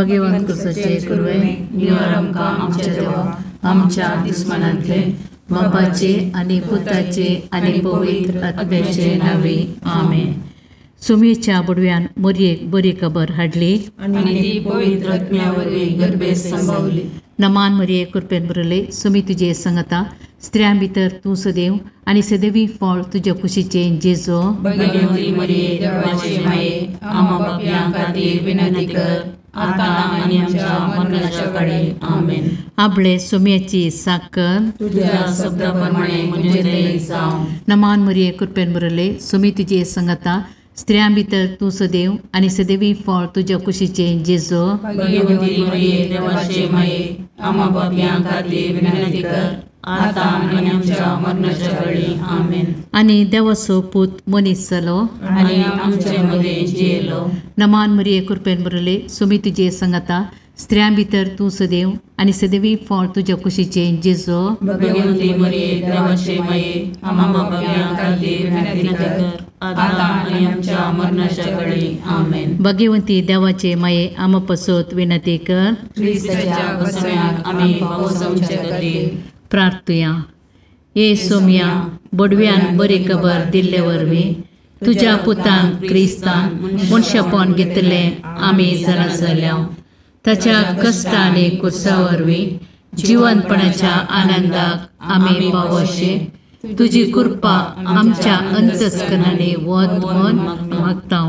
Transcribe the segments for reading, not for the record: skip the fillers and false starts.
भगवंत कुसाचे कुरवे निवार आमकां आमच्या देवा आमच्या दुस्मनांतले बापाचे आनी पुताचे आनी पवित्र आत्म्याचे नांवे आमेन. सुमेच्या बुडव्यान मोरयेक बरी खबर हाडली आनी ती पवित्र आत्म्या वरवीं गर्भेत संभावली. नमान मरिये कृपेन भरले सुमी तुजे संगता स्त्रियां भितर तूं सदैव आनी सदैवी फळ तुज्या कुशीचें जेजो. भगवती मरिये देवाचे माये आम्हा पापयां खातीर विनंती कर आतां आनी आमच्या मरणाच्या काळी आमेन. आपले सुम्याची साकर तुझ्या शब्दा प्रमाणे म्हजें जावं. नमान मरिये कृपेन भरले सुमी तुजे संगता स्त्रियां भितर तूं सदैव आनी सदैवी फळ तुज्या कुशीचें जेजो. भगवती मरिये देवाचे माये आम्हा पापयां खातीर विनंती कर आतां आनी आमच्या मरणाच्या काळी आमेन. आनी देवाचो पूत मनीस जालो आनी आमचे मदें जियेलो. नमान मरिये कृपेन भरले सुमी तुजे संगता स्त्रियां भितर तूं सदैव आनी सदैवी फळ तुज्या कुशीचें जेजो. भगवती मरिये देवाचे माये आम्हा पापयां खातीर विनंती कर आतां आनी आमच्या मरणाच्या काळी आमेन. भगवंती देवाचे माये आम्हा पसत विनंती कर. क्रिस्ताच्या बसव्याक आमी पावसाचे खातीर प्रार्थुया. ये सोम्या बडव्यान बरी खबर दिल्ले वरवीं तुज्या पुतान क्रिस्तान मनशापण घेतलें आमी जाणा जाल्या. ताच्या कश्ट आनी कुर्सा वरवीं जिवनपणाच्या आनंदाक आमी पावोशे तुजी कृपा आमच्या अंतस्करणांनी वत म्हूण मागता.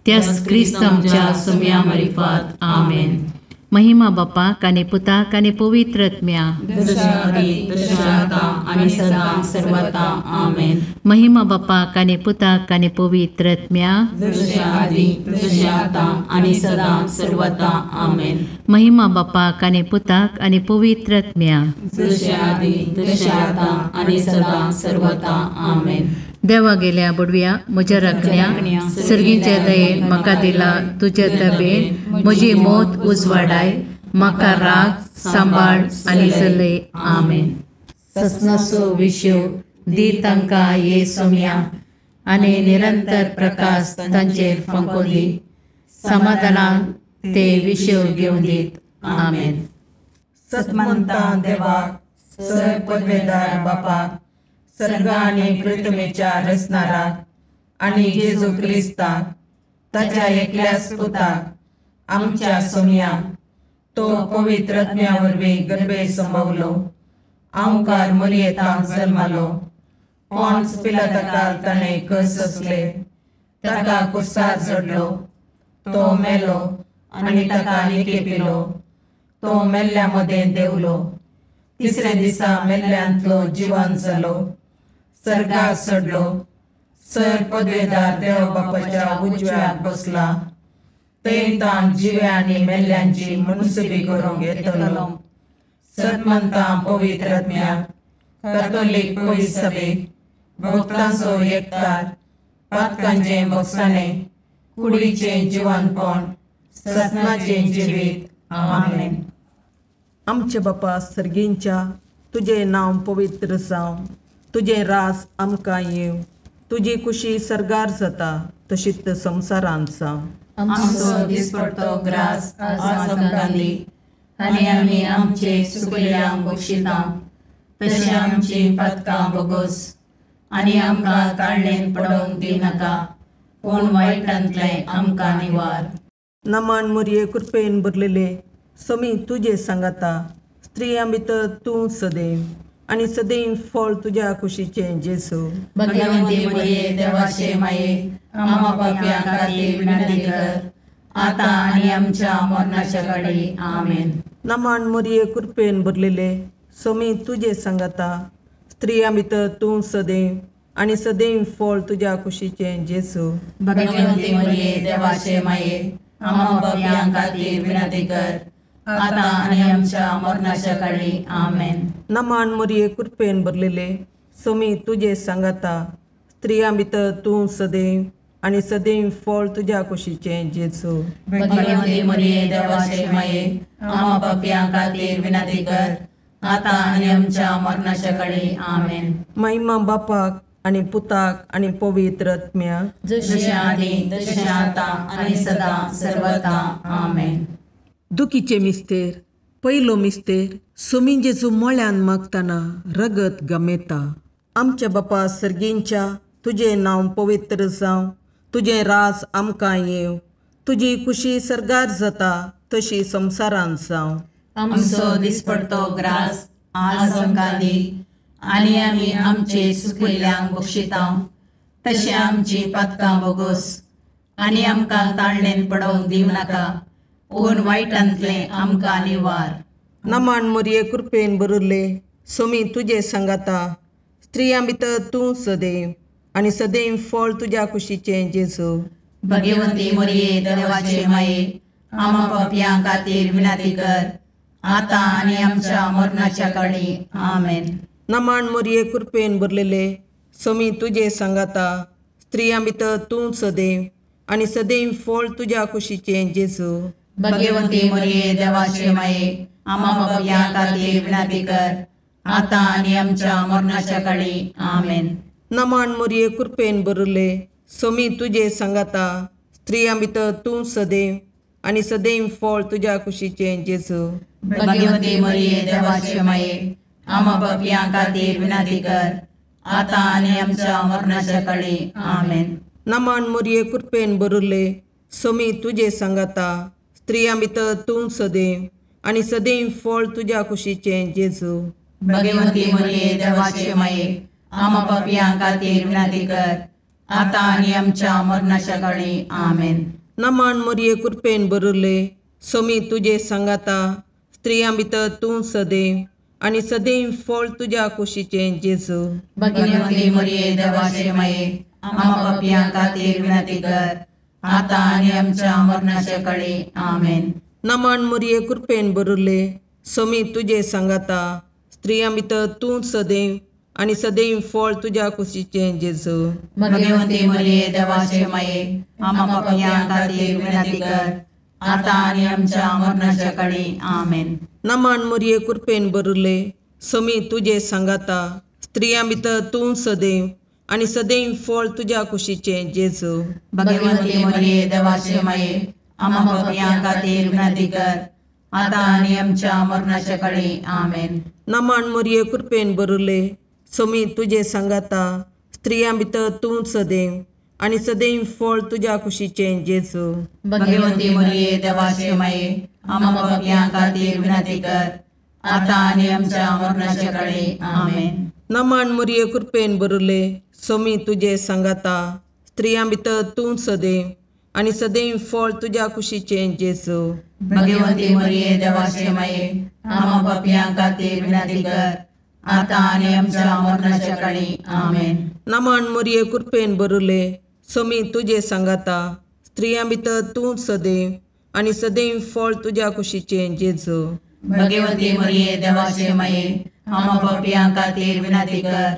त्याच क्रिस्त आमच्या सोम्या मारिफात आमेन. महिमा बापाक आनी पुताक आनी पवित्र आत्म्या. महिमा बापाक आनी पुताक आनी पवित्र आत्म्या. महिमा बापाक आनी पुताक आनी पवित्र आत्म्या. देवा गेल्या बुडव्या म्हज्या राखण्या सर्गीच्या दयेन म्हाका दिला तुज्या दबेन म्हजी मौत उजवाडाय म्हाका राग सांबाळ आनी चलय आमेन. ससनाचो विशय दी तांकां ये सोम्या आनी निरंतर प्रकाश तांचेर फांको दी समाधानान ते विशय घेवन दीत आमेन. सतमंता देवाक सर पदवेदार बापाक सर्ग आनी पृथ्वीच्या रचणाराक आनी जेजू क्रिस्ताक ताच्या एकल्याच पुताक आमच्या सोम्याक तो पवित्र आत्म्या वरवीं गर्भे संभवलो आंवकार मरियेतांक जल्मालो पॉन्स पिलाताकाल ताणें कस सोंसले ताका कुर्सार चडलो तो मेलो आनी ताका निकेपिलो तो मेल्ल्या मदें देंवलो तिसऱ्या दिसा मेल्ल्यांतलो जिवन जालो सर्गाक चडलो सर पदवेदार देव बापाच्या उजव्याक बसला थंय ताण जिव्या आनी मेल्ल्यांची मनसुबी करूंक येतलो. सतमंता पवित्र आत्म्याक कॅथोलीक पवित्र सभेक भक्तांचो एकतार पातकांचें भोगसाणें कुडीचें जिवनपण ससनाचें जिवीत आमेन. आमचे बापा सर्गींच्या तुजें नांव पवित्र जावं तुजें राज आमकां येवं तुजी कुशी सर्गार जाता तशीच संवसारांत जावं. आमचो दिसपडतो ग्रास आज आमकां दी आनी आमी आमचे सुकल्यांक बक्षिता तशें आमची पातकां बोगोस आनी आमकां ताळणेन पडोवंक दिनाका पूण वायटांतलें आमकां निवार. नमान मोरये कृपेन भरलेले समी तुजे सांगाता स्त्रियां भितर तूं सदैव आनी सदैव फळ तुज्या कुशीचें जेजू. भगवंती मरिये देवाचे माये आम्हा पापयां खातीर विनंती कर आतां आनी आमच्या मरणाच्या काळी आमेन. नमान मोरये कृपेन भरलेले समी तुजे सांगाता स्त्रियां भितर तूं सदैव आनी सदैव फळ तुज्या कुशीचें जेजू. भगवंती मरिये देवाचे माये आम्हा पापयां खातीर विनंती कर आतां आनी आमच्या मरणाच्या काळी आमेन. नमान मोरये कृपेन भरलेले समी तुजे सांगाता स्त्रियां भितर तूं सदैव आनी सदैव फळ तुज्या कुशीचें जेजू. भगवंती मरिये देवाचे माये आम्हा पापयां खातीर विनंती कर आतां आनी आमच्या मरणाच्या काळी आमेन. महिमा बापाक आनी पुताक आनी पवित्र आत्म्याक जशें आदी तशें आतां आनी सदां सर्वता आमेन. दुखीचे मिस्तेर पयलो मिस्तेर सोमी जेजू मळ्यान मागतना रगत गमेता. आमच्या बापा सर्गींच्या तुजें नांव पवित्र जावं, तुजें राज आमकां येवं, तुजी खुशी सर्गार जाता तशी संवसारांत जावं. आमचो दिसपडतो ग्रास आज आमकां दी आनी आमी आमचे सुकिल्ल्यांक बक्षिता तशें आमची पातकां बोगोस आनी आमकां ताळणेन पडोवंक दिवं नाका पूण वायटांतलें आमकां निवार. नमान मोरये कृपेन बरुल्ले सोमी तुजे सांगाता, स्त्रियां भितर तूं सदैव आनी सदैव फळ तुज्या कुशीचें जेजू. भगवंती मोरये देवाचे माये आमा पापयां खातीर विनंती कर आतां आनी आमच्या मरणाच्या काळी. आमेन. नमान मोरये कृपेन भरलेले सोमी तुजे सांगाता, स्त्रियां भितर तूं सदैव आनी सदैव फळ तुज्या कुशीचें जेजू. भगवंती मोरये देवाचे माये आमा पापयां खातीर विनंती कर आतां आनी आमच्या मरणाच्या काळी. आमेन. नमान मोरये कृपेन भरले सोमी तुजे सांगाता, स्त्रियां भितर तूं सदैव आनी सदैव फळ तुज्या कुशीचें जेजू. भगवंती मोरये देवाचे माये आमा पापयां खातीर विनंती कर आतां आनी आमच्या मरणाच्या काळी. आमेन. नमान मोरये कृपेन भरले सोमी तुजे सांगाता, स्त्रियां भितर तूं सदैव आनी सदैव फळ तुज्या कुशीचें जेजू. भगवंती मोरये देवाचे माये आमा पापयां खातीर विनंती कर आतां आनी आमच्या मरणाच्या काळी. आमेन. नमान मोरये कृपेन भरले सोमी तुजे सांगाता, स्त्रियां भितर तूं सदैव आनी सदैव फळ तुज्या कुशीचें जेजू. भगवंती मोरये देवाचे माये आमा पापयां खातीर विनंती कर आतां आनी आमच्या मरणाच्या काळी. आमेन. नमान मोरये कृपेन भरले सोमी तुजे सांगाता, स्त्रियां भितर तूं सदैव आनी सदैव फळ तुज्या कुशीचें जेजू. भगवंती मोरये देवाचे माये आमा पापयां खातीर विनंती कर आतां आनी आमच्या मरणाच्या काळी. आमेन. नमान मोरये कृपेन भरले सोमी तुजे सांगाता, स्त्रियां भितर तूं सदैव आनी सदैव फळ तुज्या कुशीचें जेजू. भगवंती मोरये देवाचे माये आमा पापयां खातीर विनंती कर आतां आनी आमच्या मरणाच्या काळी. आमेन. नमान मोरये कृपेन भरले सोमी तुजे सांगाता, स्त्रियां भितर तूं सदैव आनी सदैव फळ तुज्या कुशीचें जेजू. भगवंती मोरये देवाचे माये आमा पापयां खातीर विनंती कर आतां आनी आमच्या मरणाच्या काळी. आमेन. नमान मोरये कृपेन भरले सोमी तुजे सांगाता, स्त्रियां भितर तूं सदैव आनी सदैव फळ तुज्या कुशीचें जेजू. भगवंती मोरये देवाचे माये आमा पापयां खातीर विनंती कर आतां आनी आमच्या मरणाच्या काळी. आमेन. नमान मोरये कृपेन भरले सोमी तुजे सांगाता, स्त्रियां भितर तूं सदैव आनी सदैव फळ तुज्या कुशीचें जेजू. भगवंती मोरये देवाचे माये आमा पापयां खातीर विनंती कर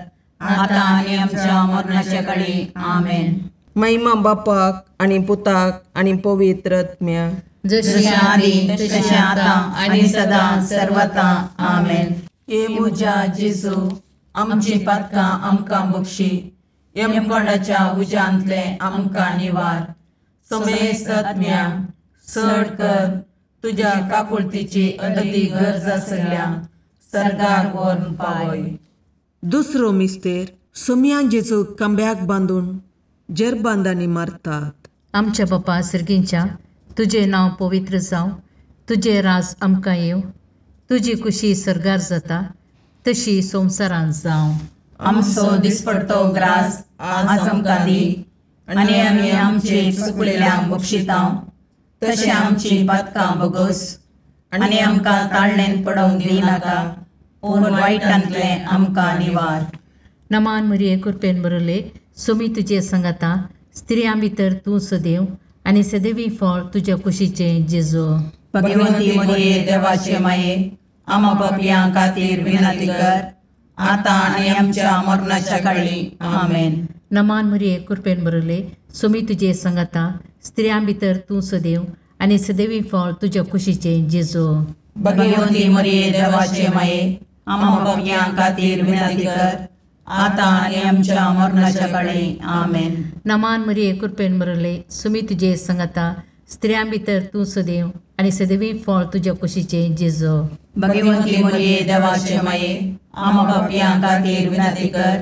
आतां आनी आमच्या मरणाच्या काळी. आमेन. महिमा बापाक आनी पुताक आनी पवित्र आत्म्याक, जशी आदी तशें आतां आनी सदां सर्वता. आमेन. हे म्हज्या जेजू आमची पातकां आमकां बक्षी, यमकोंडाच्या उज्यांतलें आमकां निवार, समेस्त आत्म्या चड कर तुज्या काकुळतीची अदती गरज आसल्या सर्गाक व्हरून पावय. दुसरो मिस्तेर सोमया जेजू खांब्याक बांदून जेरबांदांनी मारतात. आमच्या बापा सर्गींच्या तुजें नांव पवित्र जावं, तुजें राज आमकां येवं, तुजी खुशी सर्गार जाता तशी संवसारांत जावं. आमचो दिसपडतो ग्रास आज आमकां दी आनी आमी आमचे चुकलेल्यांक बक्षिता तशें आमची पातकां बगोस आनी आमकां ताळणेन पडोवंक दिनाका पूण वायटांतलें आमकां निवार. नमान मरिये कृपेन बरले सोमी तुजे सांगाता, स्त्रियां भितर तूं सदैव आनी सदैवी फळ तुज्या कुशीचें जेजू. भगवंती मरिये देवाचे माये आमा पापयां खातीर विनंती कर आतां आनी आमच्या मरणाच्या काळी. आमेन. नमान मरिये कृपेन बरले सोमी तुजे सांगाता, स्त्रियां भितर तूं सदैव आनी सदैवी फळ तुज्या कुशीचें जेजू. भगवंती मरिये देवाचे माये आमा पापयां खातीर विनंती कर आतां आनी आमच्या मरणाच्या काळी. आमेन. नमान मरिये कृपेन बरले सोमी तुजे सांगाता, स्त्रियां भितर तूं सदैव आनी सदैवी फळ तुज्या कुशीचें जेजू. भगवंती मरिये देवाचे माये, आम्हा पापयां खातीर विनंती कर,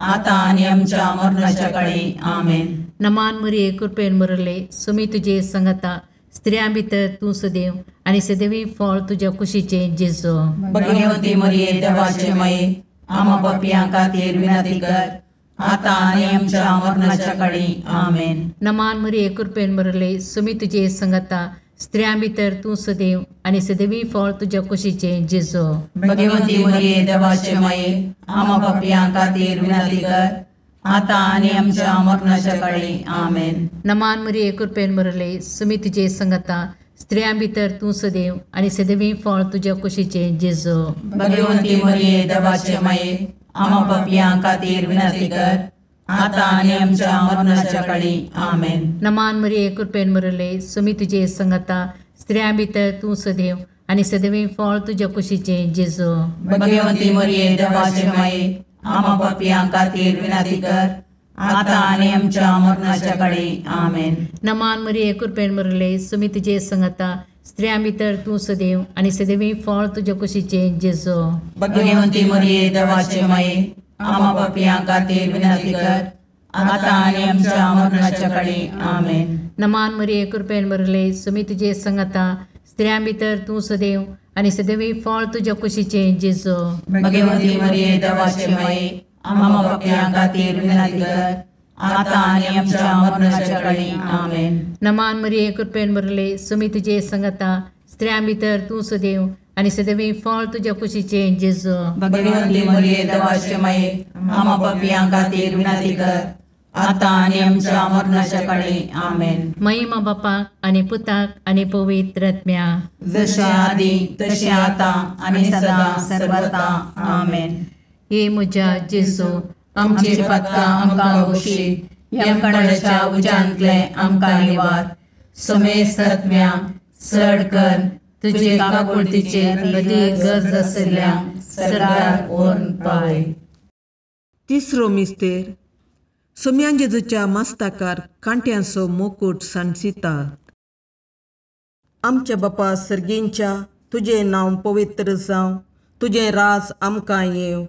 आतां आनी आमच्या मरणाच्या काळी. आमेन. नमान मरिये, कृपेन भरले, सुमी तुजे संगता, स्त्रियां भितर तूं सदैव आनी सदैवी फळ तुज्या कुशीचें जेजू. भगवंती मरिये देवाचे माये, आम्हा पापयां खातीर विनंती कर, आतां आनी आमच्या मरणाच्या काळी. आमेन. नमान मरिये, कृपेन भरले, सुमी तुजे संगता, स्त्रियां भितर तूं सदैव आनी सदैवी फळ तुज्या कुशीचें जेजू. भगवंती मरिये देवाचे माये, आम्हा पापयां खातीर विनंती कर, आतां आनी आमच्या मरणाच्या काळी. आमेन. नमान मरिये, कृपेन भरले, सुमी तुजे संगता, स्त्रियां भितर तूं सदैव आनी सदैवी फळ तुज्या कुशीचें जेजू. भगवंती मरिये देवाचे माये, आम्हा पापयां खातीर विनंती कर, आतां आनी आमच्या मरणाच्या काळी. आमेन. नमान मरिये, कृपेन भरले, सुमी तुजे संगता, स्त्रियां भितर तूं सदैव आनी सदैवी फळ तुज्या कुशीचें जेजू. भगवंती मरिये देवाचे माये, आम्हा पापयां खातीर विनंती कर, आतां आनी आमच्या मरणाच्या काळी. आमेन. नमान मरिये, कृपेन भरले, सुमी तुजे संगता, स्त्रियां भितर तूं सदैव आनी सदैवी फळ तुज्या कुशीचें जेजू. भगवंती मरिये देवाचे माये, आम्हा पापयां खातीर विनंती कर, आतां आनी आमच्या मरणाच्या काळी. आमेन. नमान मरिये, कृपेन भरले, सुमी तुजे संगता, स्त्रियां भितर तूं सदैव आनी सदैवी फळ तुज्या कुशीचें जेजू. भगवंती मरिये देवाचे माये, आम्हा पापयां खातीर विनंती कर, आतां आनी आमच्या मरणाच्या काळी. आमेन. नमान मरिये, कृपेन भरले, सुमी तुजे संगता, स्त्रियां भितर तूं सदैव आनी सदैवी फळ तुज्या कुशीचें जेजू. भगवंती मरिये देवाचे माये, आम्हा पापयां खातीर विनंती कर, आतां आनी आमच्या मरणाच्या काळी. आमेन. महिमा बापाक आनी पुताक आनी पवित्र आत्म्या, जशें आदी तशें आतां आनी सदां सर्वता. आमेन. हे म्हज्या जेजू, आमची पातकां आमकां बक्षी, यमकणाच्या उज्यांतले आमकां निवार, समेस्त आत्म्या चड कर तुजे काकुळतीचेर अदीक गरज आशिल्ल्या सरकार व्हरून पावय. तिसरो मिस्तेर. सोम्यान जेजूच्या मस्ताकार कांट्यांचो मुकूट सांडसितात. आमच्या बापा सर्गींच्या, तुजें नांव पवित्र जावं, तुजें राज आमकां येवं,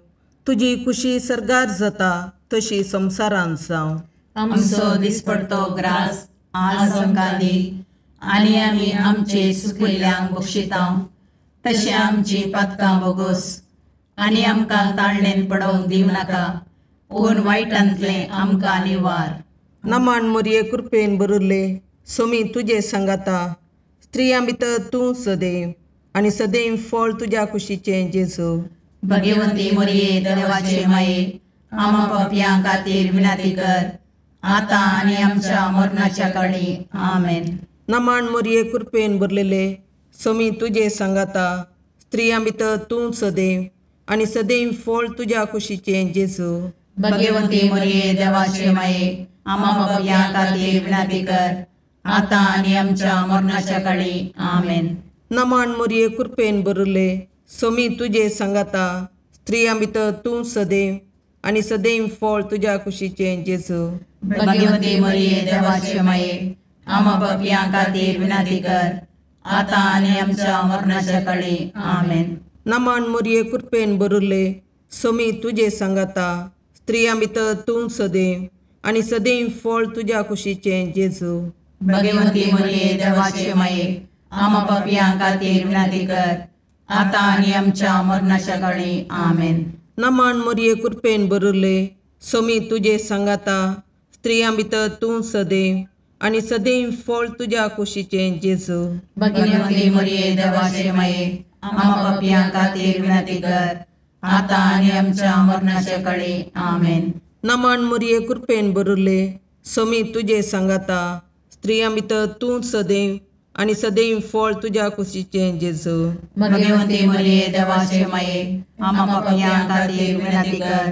तुजी कुशी सर्गार जाता तशी संवसारांत जावं. आमचो दिसपडतो ग्रास आज आमकां दी, आनी आमी आमचे सुकिल्ल्यांक बक्षिता तशें आमची पातकां बोगोस, आनी आमकां ताळणेन पडोवंक दिवं नाका, पूण वायटांतलें आमकां निवार. नमान मरिये, कृपेन भरिल्ले, सोमी तुजे सांगाता, स्त्रियां भितर तूं सदैव आनी सदैव फळ तुज्या कुशीचें जेजू. भगवंती मरिये देवाचे माये, आम्हा पापयां खातीर विनंती कर, आतां आनी आमच्या मरणाच्या काळी. आमेन. नमान मरिये, कृपेन भरलेले, सोमी तुजे सांगाता, स्त्रियां भितर तूं सदैव आनी सदैव फळ तुज्या कुशीचें जेजू. भगवंती मरिये देवाचे माये, आम्हा पापयां खातीर विनंती कर, आतां आनी आमच्या मरणाच्या काळी. आमेन. नमान मरिये, कृपेन भरिल्ले, सोमी तुजे सांगाता, स्त्रियां भितर तूं सदैव आनी सदैव फळ तुज्या कुशीचें जेजू. भगवंती मरिये देवाचे माये, आम्हा पापयां खातीर विनंती कर, आतां आनी आमच्या मरणाच्या काळी. आमेन. नमान मरिये, कृपेन भरिल्ले, सोमी तुजे सांगाता, स्त्रियां भितर तूं सदैव आनी सदैव फळ तुज्या कुशीचें जेजू. भगवंती मरिये देवाचे माये, आम्हा पापयां खातीर विनंती कर, आतां आनी आमच्या मरणाच्या काळी. आमेन. नमान मरिये, कृपेन भरिल्ले, सोमी तुजे सांगाता, स्त्रियां भितर तूं सदैव आनी सदैव फळ तुज्या कुशीचें जेजू. भगवंती मरिये देवाचे माये, आम्हा पापयां खातीर विनंती कर, आतां आनी आमच्या मरणाच्या काळी. आमेन. नमान मरिये, कृपेन भरिल्ले, सोमी तुजे सांगाता, स्त्रियां भितर तूं सदैव आनी सदैव फळ तुज्या कुशीचें जेजू. भगवंती मरिये देवाचे माये, आम्हा पापयां खातीर विनंती कर,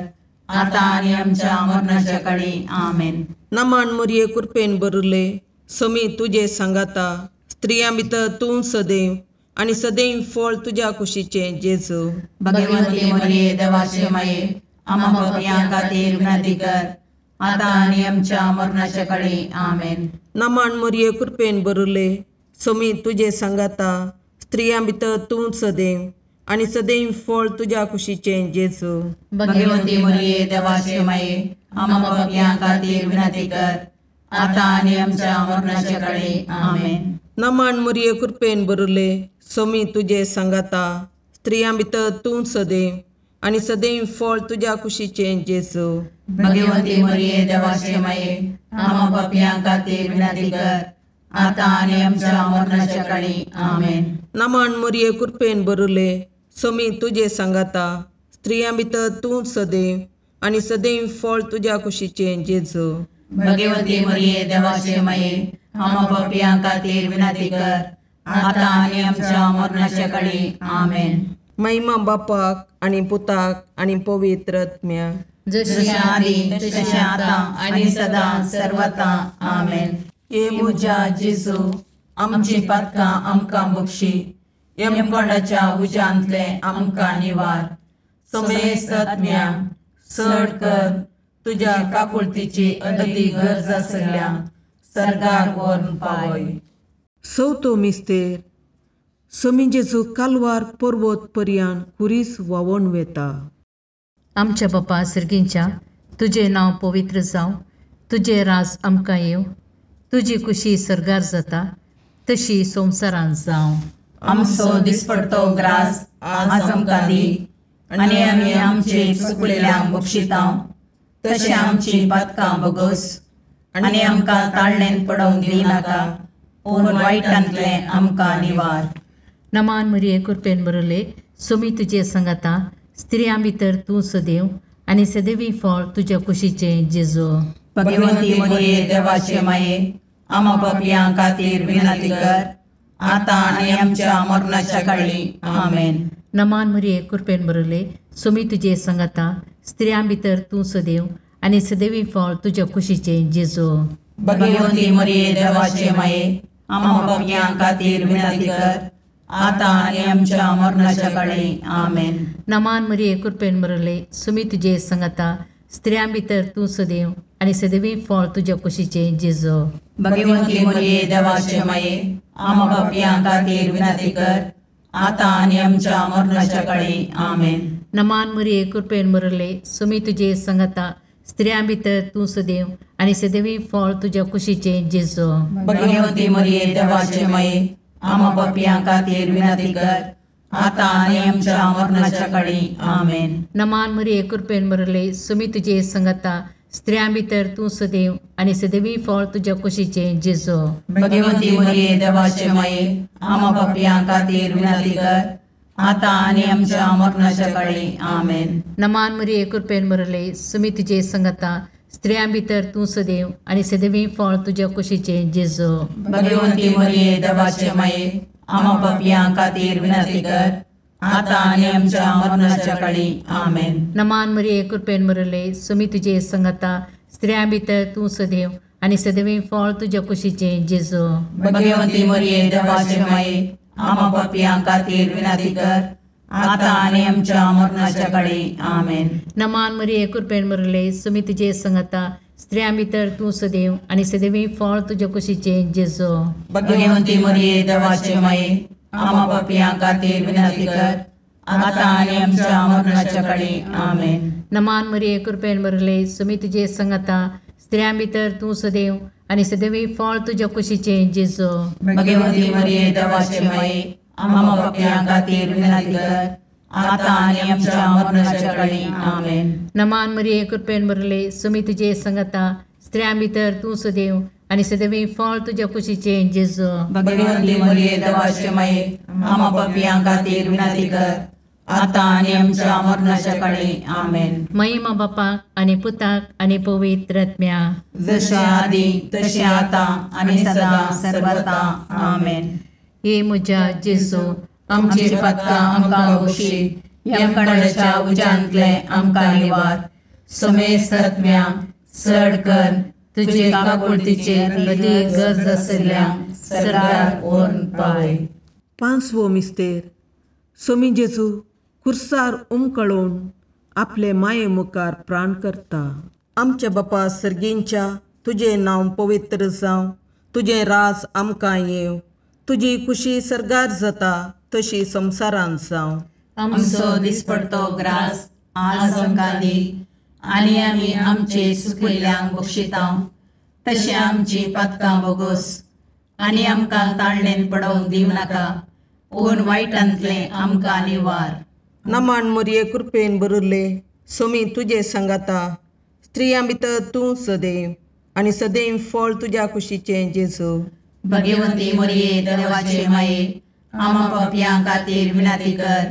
आतां आनी आमच्या मरणाच्या काळी. आमेन. नमान मरिये, कृपेन भरिल्ले, सोमी तुजे सांगाता, स्त्रियां भितर तूं सदैव आनी सदैव फळ तुज्या कुशीचें जेजू. भगवंती मरिये देवाचे माये, आम्हा पापयां खातीर विनंती कर, आतां आनी आमच्या मरणाच्या काळी. आमेन. नमन मरिये कृपेन भरिल्ले, स्वामी तुजे सांगाता, स्त्रियां भितर तूं सदैव आनी सदैव फळ तुज्या कुशीचें जेजू. भगवंती मरिये देवाचे माये, आम्हा पापयां खातीर विनंती कर, आतां आनी आमच्या मरणाच्या काळी. आमेन. नमन मरिये कृपेन भरिल्ले, स्वामी तुजे सांगाता, स्त्रियां भितर तूं सदैव आनी सदैव फळ तुज्या कुशीचें जेजू. भगवंती मरिये देवाचे माये, आम्हा पापयां खातीर विनंती कर, आतां आनी आमच्या मरणाच्या काळी. आमेन. नमन मरिये कृपेन भरिल्ले, स्वामी तुजे सांगाता, स्त्रियां भितर तूं सदैव आनी सदैव फळ तुज्या कुशीचें जेजू. भगवंती मरिये देवाचे माये, आम्हा पापयां खातीर विनंती कर, आतां आनी आमच्या मरणाच्या काळी. आमेन. महिमा बापाक आनी पुताक आनी पवित्र आत्म्याक, जशें आदी तशें आतां आनी सदां सर्वता. आमेन. हे म्हज्या जेजू, आमची पातकां आमकां बक्षी, यमकोंडाच्या उज्यांतले आमकां निवार, समेस्त आत्म्या चड कर तुज्या काकुळतीची अदती गरज आसल्या सर्गाक व्हरून पावय. चवथो मिस्तेर. स्वामी जेजू कालवार पर्वत पर्यान खुरीस व्हांवून वेता. आमच्या बापा सर्गींच्या, तुजें नांव पवित्र जावं, तुजें राज आमकां येवं, तुजी कुशी सर्गार जाता तशी संवसारांत जावं. आमचो दिसपडतो ग्रास आज आमकां दी, आनी आमी आमचे चुकलेल्यांक बक्षितां तशें आमची पातकां बगस, आनी आमकां ताळणेन पडोवंक दिनाका, पूण वायटांतलें आमकां निवार. नमान मरिये कृपेन भरिल्ले, स्वामी तुजे सांगाता, स्त्रियां भितर तूं सदैव आनी सदैवी फळ तुज्या कुशीचें जेजू. भगवंती मरिये देवाचे माये, आम्हा पापयां खातीर विनंती कर, आतां आनी आमच्या मरणाच्या काळी. आमेन. नमान मरिये कृपेन भरिल्ले, स्वामी तुजे सांगाता, स्त्रियां भितर तूं सदैव आनी सदैवी फळ तुज्या कुशीचें जेजू. भगवंती मरिये देवाचे माये, आम्हा पापयां खातीर विनंती कर, आतां आनी आमच्या मरणाच्या काळी. आमेन. नमान मरिये कृपेन भरिल्ले, स्वामी तुजे सांगाता, स्त्रियां भितर तूं सदैव आनी सदैवी फळ तुज्या कुशीचें जेजू. भगवंती मरिये देवाचे माये, आम्हा पापयां खातीर विनंती कर, आतां आनी आमच्या मरणाच्या काळी. आमेन. नमान मरिये कृपेन भरिल्ले, स्वामी तुजे सांगाता, स्त्रियां भितर तूं सदैव आनी सदैवी फळ तुज्या कुशीचें जेजू. भगवंती मरिये देवाचे माये, आम्हा पापयां खातीर विनंती कर, आतां आनी आमच्या मरणाच्या काळी. आमेन. नमान मरिये कृपेन भरिल्ले, स्वामी तुजे सांगाता, स्त्रियां भितर तूं सदैव आनी सदैवी फळ तुज्या कुशीचें जेजू. भगवंती मरिये देवाचे माये, आम्हा पापयां खातीर विनंती कर, आतां आनी आमच्या मरणाच्या काळी. आमेन. नमान मरिये कृपेन भरिल्ले, स्वामी तुजे सांगाता, स्त्रियां भितर तूं सदैव आनी सदैवी फळ तुज्या कुशीचें जेजू. भगवंती मरिये देवाचे माये, आम्हा पापयां खातीर विनंती कर, आतां आनी आमच्या मरणाच्या काळी. आमेन. नमान मरिये कृपेन भरिल्ले, स्वामी तुजे सांगाता, स्त्रियां भितर तूं सदैव आनी सदैवी फळ तुज्या कुशीचें जेजू. भगवंती मरिये देवाचे माये, आम्हा पापयां खातीर विनंती कर, आतां आनी आमच्या मरणाच्या काळी. आमेन. नमान मरिये कृपेन भरिल्ले, स्वामी तुजे सांगाता, स्त्रियां भितर तूं सदैव आनी सदैवी फळ तुज्या कुशीचें जेजू. भगवंती मरिये देवाचे माये, आम्हा पापयां खातीर विनंती कर, आतां आनी आमच्या मरणाच्या काळी. आमेन. नमान मरिये कृपेन भरिल्ले, स्वामी तुजे सांगाता, स्त्रियां भितर तूं सदैव आनी सदैवी फळ तुज्या कुशीचें जेजू. भगवंती मरिये देवाचे माये, आम्हा पापयां खातीर विनंती कर, आतां आनी आमच्या मरणाच्या काळी. आमेन. नमान मरिये कृपेन भरिल्ले, स्वामी तुजे सांगाता, स्त्रियां भितर तूं सदैव आनी सदैवी फळ तुज्या कुशीचें जेजू. भगवंती मरिये देवाचे माये, आम्हा पापयां खातीर विनंती कर, आतां आनी आमच्या मरणाच्या काळी. आमेन. महिमा बापाक आनी पुताक आनी पवित्र आत्म्याक, जशें आदी तशें आतां आनी सदां सर्वता. आमेन. हे म्हज्या जेजू, आमची पातकां आमकां बक्षी, यमकंडाच्या उज्यांतले आमकां निवार, समेस्त आत्म्या चड कर तुजे काकुळतीचेर अदीक गरज आशिल्ल्या सर्गाक व्हरून पावय. पांचवो मिस्तेर. स्वामी जेजू खुर्सार उमकळून आपले माये मुखार प्राण करता. आमच्या बापा सर्गींच्या तुजें नांव पवित्र जावं, तुजें राज आमकां येवं, तुजी खुशी सर्गार जाता तशी संवसारांत जावं. आमचो दिसपडतो ग्रास आज आमकां दी आनी आमी आमचे सुकिल्ल्यांक बक्षिता तशें आमची पातकां बोगोस आनी आमकां ताळणेन पडोवंक दिवं नाका पूण वायटांतलें आमकां निवार. नमान मोरये कृपेन बरुल्ले सोमी तुजे सांगाता, स्त्रियां भितर तूं सदैव आनी सदैव फळ तुज्या कुशीचें जेजू. भगवंती मोरये देवाचे माये आमा पापयां खातीर विनंती कर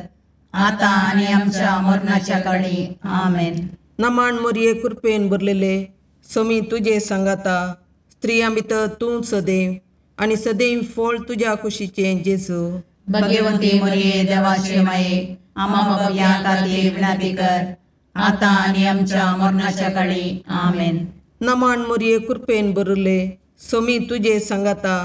आतां आनी आमच्या मरणाच्या काळी. आमेन. नमान मोरये कृपेन भरलेले सोमी तुजे सांगाता, स्त्रियां भितर तूं सदैव आनी सदैव फळ तुज्या कुशीचें जेजू. भगवंती मोरये देवाचे माये आमा पापयां खातीर विनंती कर आतां आनी आमच्या मरणाच्या काळी. आमेन. नमान मोरये कृपेन भरले सोमी तुजे सांगाता,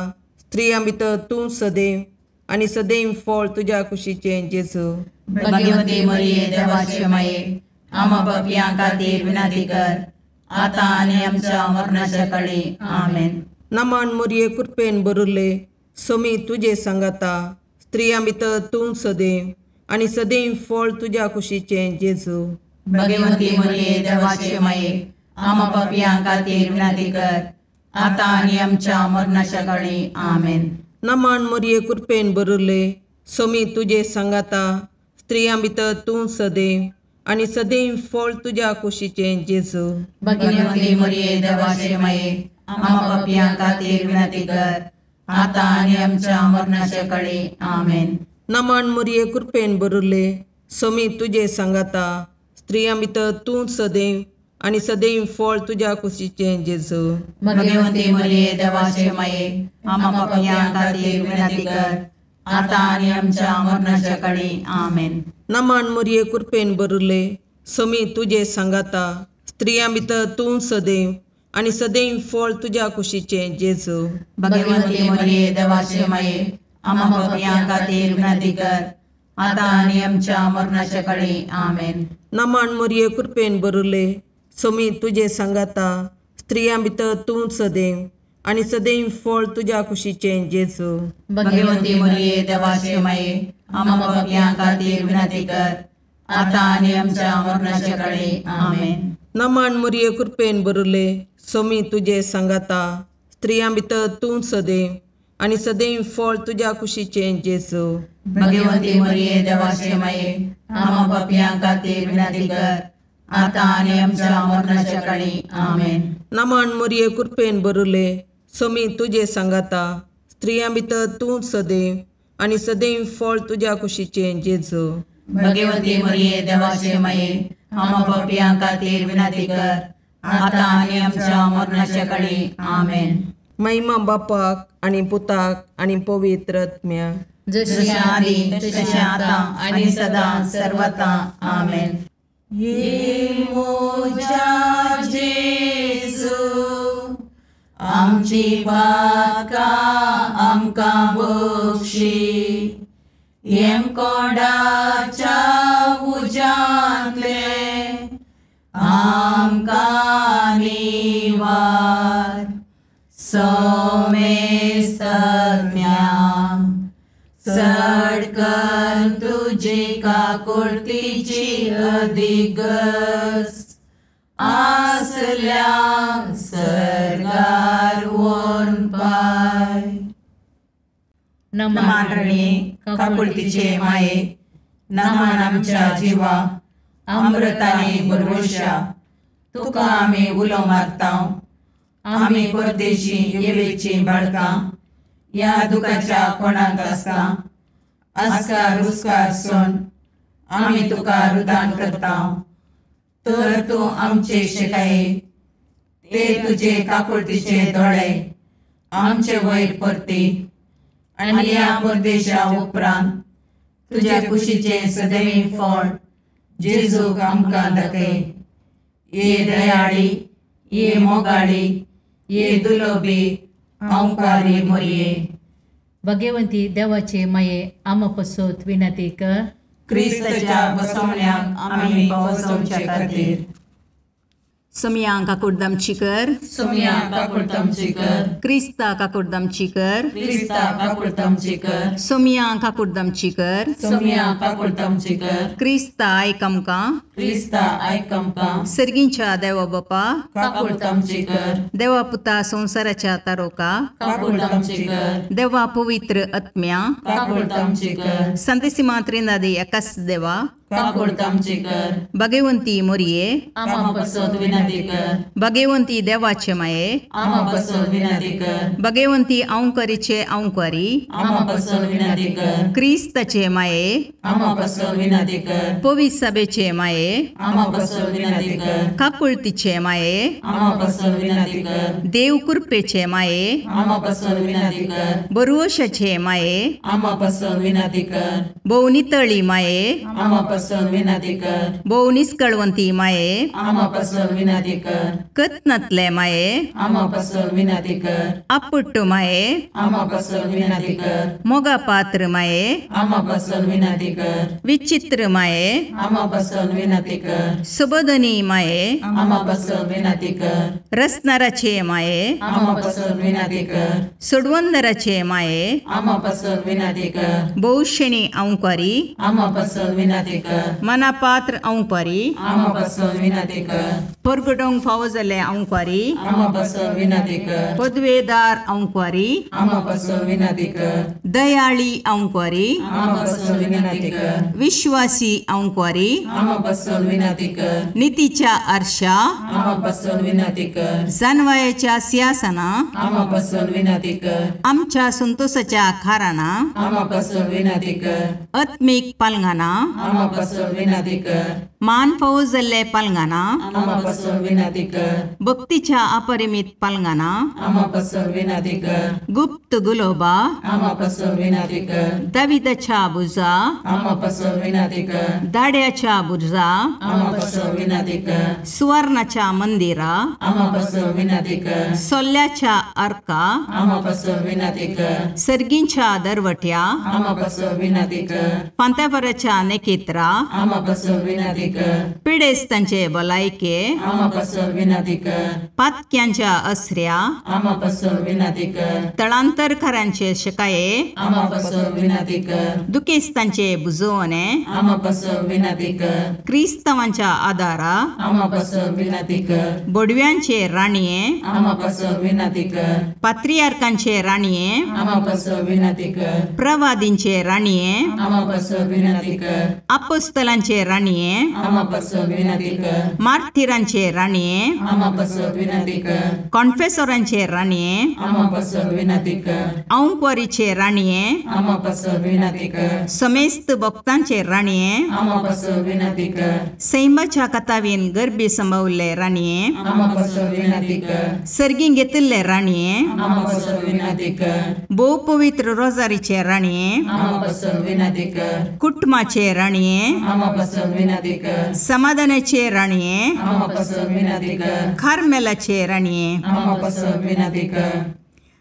स्त्रियां भितर तूं सदैव आनी सदैव फळ तुज्या कुशीचें जेजू. भगवंती मोरये देवाचे माये आमा पापयां खातीर विनंती कर आतां आनी आमच्या मरणाच्या काळी. आमेन. नमान मोरये कृपेन भरले सोमी तुजे सांगाता, स्त्रियां भितर तूं सदैव आनी सदैव फळ तुज्या कुशीचें जेजू. भगवंती मोरये देवाचे माये आमा पापयां खातीर विनंती कर आतां आनी आमच्या मरणाच्या काळी. आमेन. नमान मोरये कृपेन भरले सोमी तुजे सांगाता, स्त्रियां भितर तूं सदैव आनी सदैव फळ तुज्या कुशीचें जेजू. भगवंती मोरये देवाचे माये आमा पापयां खातीर विनंती कर आतां आनी आमच्या मरणाच्या काळी. आमेन. नमान मोरये कृपेन भरले सोमी तुजे सांगाता, स्त्रियां भितर तूं सदैव आनी सदैव फळ तुज्या कुशीचें जेजू. भगवंती मोरये देवाचे माये आमा पापयां खातीर विनंती कर आतां आनी आमच्या मरणाच्या काळी. आमेन. नमान मोरये कृपेन भरले सोमी तुजे सांगाता, स्त्रियां भितर तूं सदैव आनी सदैव फळ तुज्या कुशीचें जेजू. भगवंती मोरये देवाचे माये आमा पापयां खातीर विनंती कर आतां आनी आमच्या मरणाच्या काळी. आमेन. नमान मोरये कृपेन भरले सोमी तुजे सांगाता, स्त्रियां भितर तूं सदैव आनी सदैव फळ तुज्या कुशीचें जेजू. भगवंती मोरये देवाचे माये आमा पापयां खातीर विनंती कर आतां आनी आमच्या मरणाच्या काळी. आमेन. नमान मोरये कृपेन भरले सोमी तुजे सांगाता, स्त्रियां भितर तूं सदैव आनी सदैव फळ तुज्या कुशीचें जेजू. भगवंती मोरये देवाचे माये आमा पापयां खातीर विनंती कर आतां आनी आमच्या मरणाच्या काळी. आमेन. नमान मोरये कृपेन भरले सोमी तुजे सांगाता, स्त्रियां भितर तूं सदैव आनी सदैव फळ तुज्या कुशीचें जेजू. भगवंती मोरये देवाचे माये आमा पापयां खातीर विनंती कर आतां आनी आमच्या मरणाच्या काळी. आमेन. महिमा बापाक आनी पुताक आनी पवित्र आत्म्याक, जशी आदी तशें आतां आनी सदां सर्वता. आमेन. ये मोजा जेजू आमची पातकां आमकां बक्षी, येमकोंडाच्या उज्यांतले आमकां निवार. सोमेस्तज्ञा चड कर तुजी काकुळतीची अधिगस आसल्या सर्गार व्हरून पाय. नमान रणी काकुळतीचे माये, नमान आमच्या जिवा अमृताने भरवशा, तुका आमी उलो मारता. आमी परदेशी येवेची बाळकां ह्या दुखाच्या कोणाक आसता आस्कार रुस्कार सोन आमी तुका रुदान करता. तर तूं आमचे शिकाये ते तुजे काकुळतीचे दोळे आमचे वयर परती आनी ह्या परदेशा उपरांत तुज्या कुशीचें सदैव फळ जेजूक आमकां दाखय. ये दयाळी, ये मोगाळी, ये दुलोबी अंकारी मोरये. भगवंती देवाचे माये आमा पसोत विनंती कर. क्रिस्ताच्या बसवण्याक आमी पावसोवचे खातीर. सोमया काकुडदामची कर, सोमया काकुडदामची कर, क्रिस्ता काकुडदामची कर, क्रिस्ता काकुडदामची कर, सोमया काकुडदामची कर, सोमया काकुडदामची कर, क्रिस्ता आयक आमकां, क्रिस्ता आयक आमकां, सर्गींच्या देवा बापा काकुडदामची कर, देवा पुता संवसाराच्या तारोका काकुडदामची कर, देवा पवित्र आत्म्या काकुडदामची कर, संतेसिमा त्रिनादी एकाच देवा काकुडदामची कर, भगवंती मोरये आमा पसत विनंती कर, भगवंती देवाचे माये आमा पसत विनंती कर, भगवंती औंकरीचे औंकरी आमा पसत विनंती कर, क्रिस्ताचे माये आमा पसत विनंती कर, पवित्र सभेचे माये आमा पसत विनंती कर, काकुळतीचे माये आमा पसत विनंती कर, देव कृपेचे माये आमा पसत विनंती कर, बरुवशाचे माये आमा पसत विनंती कर, भोवनितळी माये आमा पसत विनंती कर, भोव निस्कळवंती माये आमा पसत विनंती कर, कत्नातले माये आमा पसत विनंती कर, आपुट्ट माये आमा पसत विनंती कर, मोगा पात्र माये आमा पसत विनंती कर, विचित्र माये आमा पसत विनंती कर, सुबोधनी माये आमा पसत विनंती कर, रसनाराचे माये आमा पसत विनंती कर, सोडवंदराचे माये आमा पसत विनंती कर, भोवशेणी औंकारी आमा पसत विनंती कर, मनापात्र औंकारी आमा पसत विनंती कर, परगटोंक फावो जाल्ले औंकारी आमा पसत विनंती कर, पदवेदार औंकारी आमा पसत विनंती कर, दयाळी औंकारी आमा पसत विनंती कर, विश्वासी औंकारी आमा पसत विनंती कर, नितीच्या आरशा आमा पसत विनंती कर, जानवायाच्या सिंहासना आमा पसत विनंती कर, आमच्या संतोषाच्या खाराना आमा पसत विनंती कर, आत्मीक पालंगाना आमा पसत विनंती कर, मान फावो जाल्ले पालंगाना आमा पसत विनंती कर, भक्तीच्या अपरिमित पालंगाना आमा पसत विनंती कर, गुप्त गुलोबा आमा पसत विनंती कर, दाविदाच्या बुजा आमा पसत विनंती कर, दाड्याच्या बुर्जा आमा पसत विनंती कर, सुवर्णाच्या मंदिरा आमा पसत विनंती कर, सोल्ल्याच्या अर्का आमा पसत विनंती कर, सर्गींच्या दरवट्या आमा पसत विनंती कर, पांतापराच्या नेकेत्रा आमा पसत विनंती कर, पिडेस्तांचे भलायके आमा पसत विनंती कर, पातक्यांच्या असऱ्या आमा पसत विनंती कर, तळांतरकारांचे शकाये आमा पसत विनंती कर, दुखेस्तांचे बुजवणे आमा पसत विनंती कर, क्रिस्तावांच्या आदारा आमा पसत विनंती कर, बोडव्यांचे राणये आमा पसत विनंती कर, पात्रियार्कांचे राणये आमा पसत विनंती कर, प्रवादींचे राणये आमा पसत विनंती कर, अपोस्तलांचे राणये आमा पसत विनंती कर, मार्थिरांचे राणये आमा पसत विनंती कर, कॉन्फेसोरांचे राणये आमा पसत विनंती कर, औंकवारीचे राणये आमा पसत विनंती कर, समेस्त भक्तांचे राणये आमा पसत विनंती कर, सैमाच्या कथावीन गर्भी संभवल्ले राणये आमा पसत विनंती कर, सर्गीं घेतिल्ले राणये आमा पसत विनंती कर, भोव पवित्र रोजारीचे राणये आमा पसत विनंती कर, कुटुंबाचे राणये आमा पसत विनंती कर, समाधानाचे राणये आमा पसत विनंती कर, कार्मेलाचे राणये आमा पसत विनंती कर,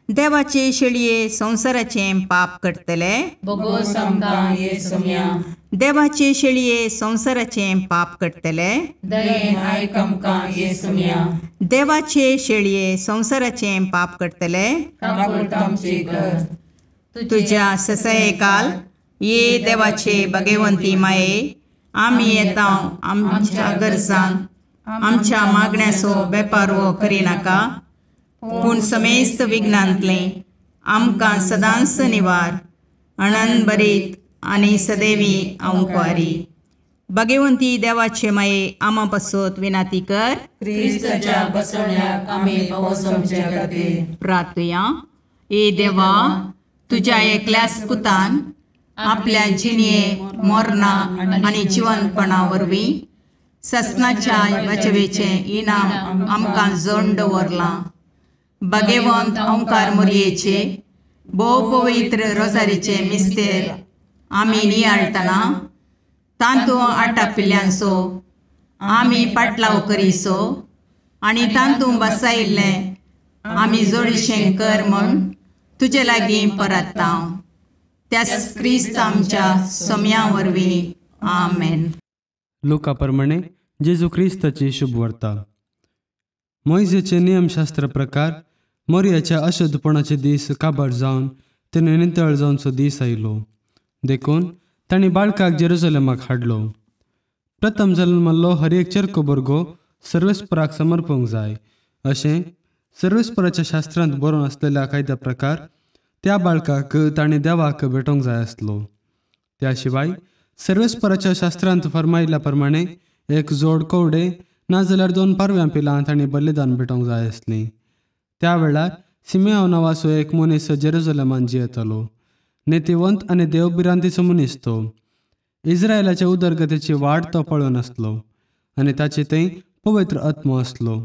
देवाचे शेळये संवसाराचे पाप करतले बोगोस आमकां ये सोम्या, देवाचे शेळये संवसाराचे पाप करतले दयेन आयक आमकां ये सोम्या, देवाचे शेळये संवसाराचे पाप करतले काकुळटामची कर, तुझ्या ससयकाल ये देवाचे भगवंती माये आमी येता आमच्या गरजांक आमच्या मागण्याचो बेपारवो करिनाका पूण समेस्त विघ्नांतलें आमकां सदांच निवार अणनभरीत आनी सदैवी अंकवारी. भगवंती देवाचे माये आमा पासत विनाती कर. क्रिस्ताच्या बसवण्याक आमी पावस आमच्या खातीर प्रार्थुया. ए देवा, तुज्या एकल्याच पुतान आपल्या जिणये मरणा आनी जिवनपणा वरवीं ससनाच्या वाचवेचें इनाम आमकां जण दवरलां. भगवंत ओंकार मोरयेचे भोव पवित्र रोजारीचे मिस्तेर आमी नियाळटना तांतू आटापिल्ल्यांचो आमी पाटलाव करीसो आनी तांतू बसायिल्लें आमी जोडीशें कर म्हूण तुजे लागीं परत्ता. त्याच क्रिस्त आमच्या सोम्या वरवीं. आमेन. लुका प्रमाणे जेजू क्रिस्ताची शुभवार्ता. मोयजेचे नियमशास्त्र प्रकार मोरयाच्या अशुद्धपणाचे दीस काबार जावन तेणे नितळ जावचो दीस आयलो. देखून तांणी बाळकाक जेरुजलेमाक हाडलो. प्रथम जल्मल्लो हर एक चेरको भुरगो सर्वेस्पराक समर्पूंक जाय अशें सर्वेस्पराच्या शास्त्रांत बरोवन आसलेल्या कायद्या प्रकार त्या बाळकाक ताणें देवाक भेटोवंक जाय आसलो. त्या शिवाय सर्वेस्पराच्या शास्त्रांत फर्मायिल्ल्या प्रमाणे एक जोड कवडे नाजाल्यार 2 पारव्यां पिलां ताणें बलिदान भेटोवंक जाय आसलीं. त्या वेळार सिमेआंव नांवाचो एक मनीस जेरुजलेमान जियेतालो. नेतिवंत आनी देवभिरांतीचो मनीस तो. इस्रायलाच्या उदरगतीची वाट तो पळोवन आसलो आनी ताचे थंय पवित्र आत्मो आसलो.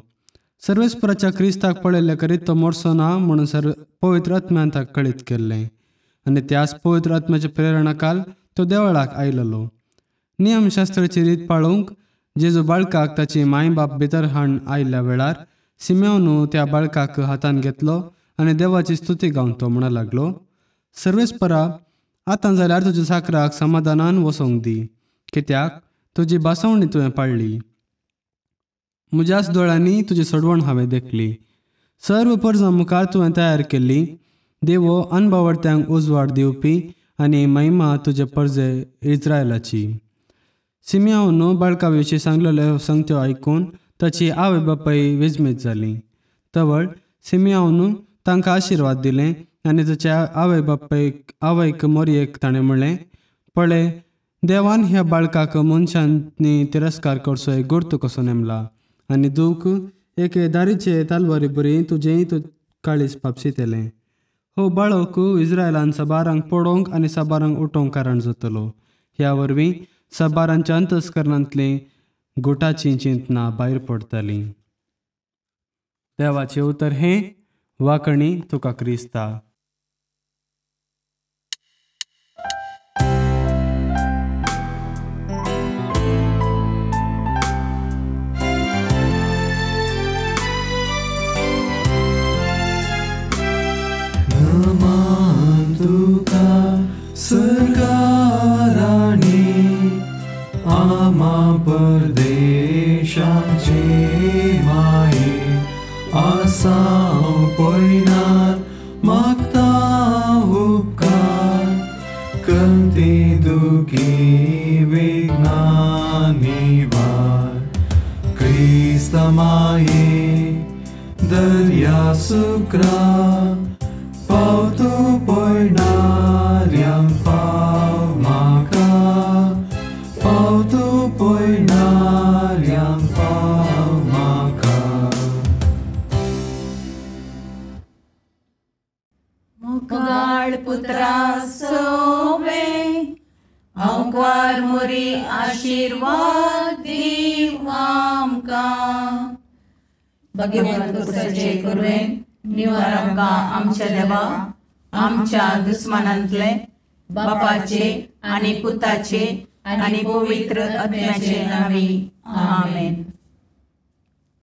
सर्वेस्पराच्या क्रिस्ताक पळयल्ले करीत तो मोरसो ना म्हणून सर्व पवित्र आत्म्यान ताका कळीत केल्लें आनी त्याच पवित्र आत्म्याच्या प्रेरणा काल तो देवळाक आयलेलो. नियमशास्त्राची रीत पाळोवंक जेजू बाळकाक ताची माय बाप भितर हाडून आयिल्ल्या वेळार सिमेओनू त्या बाळकाक हातान घेतलो आनी देवाची स्तुती गावन तो म्हणा लागलो, सर्वेस्परा आतां जाल्यार तुज्या साकराक समाधानान वसोंक दी, कित्याक तुजी बासवणी तुवें पाळ्ळी. म्हज्याच दोळ्यांनी तुजी सोडवण हांवें देखली. सर्व परजां मुखार तुवें तयार केल्ली देवो अनबावडत्यांक उजवाड दिवपी आनी महिमा तुजे परजे इस्रायलाची. सिमियांवनो बाळका विशीं सांगलेल्यो संगत्यो आयकून ताची आवय बापाय विजमीत जाली. तवळ सिमियांवनू तांकां आशिर्वाद दिले आनी ताच्या आवय बापायक आवयक मोरयेक ताणें म्हणलें, पळय देवान ह्या बाळकाक मनशांनी तिरस्कार करचो एक गुर्त कसो नेमला आनी दूख एके दारीचे तालवारी बरी तुजेंय तूं काळीज पापशितलें. हो बाळक इस्रायलान साबारांक पडोवंक आनी साबारांक उठोवंक कारण जातलो. ह्या वरवीं साबारांच्या अंतस्करणांतलीं गुटाचीं चिंतना भायर पडटलीं. देवाचें उतर हें वाकणी तुका क्रिस्ता. नमन तुका सरकाराणी आमा परदेशाचे माये आसाव पयनार मागता उपकार कंती दुखी विघ्ना निवार क्रिस्ता माये दर्या सुक्रा पावतो पयणाऱ्यांक पाव म्हाका पावतो पयणाऱ्यांक पाव म्हाका. मुगाळ पुत्रा सोवे अंकार मोरी आशिर्वाद दीव आमकां. भगवंत कुसाचे कुरवेन निवार आमकां आमच्या देवा आमच्या दुस्मानांतले बापाचे आनी पुताचे आनी पवित्र आत्म्याचे नांवी आमेन.